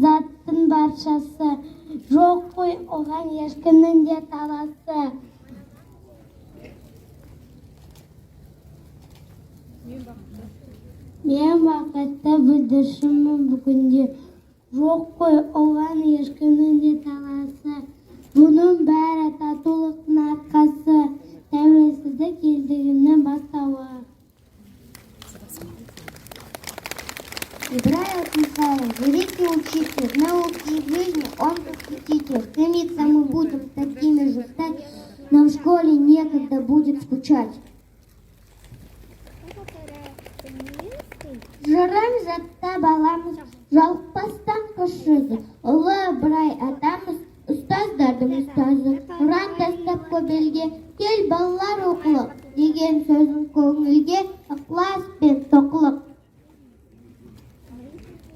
Адамзаттың баршасы. Жоқ қой оған ешкімнің де таласы. Мен бақытты бүлдіршінмін бүгінде. Жоқ қой оған ешкімнің де таласы. Бұның бәрі татулықтың арқасы, тәуелсіздік елдігінің бастауы. Ибрай Михайлов, великий учитель, науки и в жизни он просветитель. Стремиться мы будем такими же стать, нам в школе некогда будет скучать. Жырын жаттап аламыз, жалықпастан қыз жүзі. Ұлы Ыбырай атамыз, ұстаздардың ұстазы. Ұран тастап көп елге, «Кел, балалар, оқылы» деген сөзін көңілге ықылас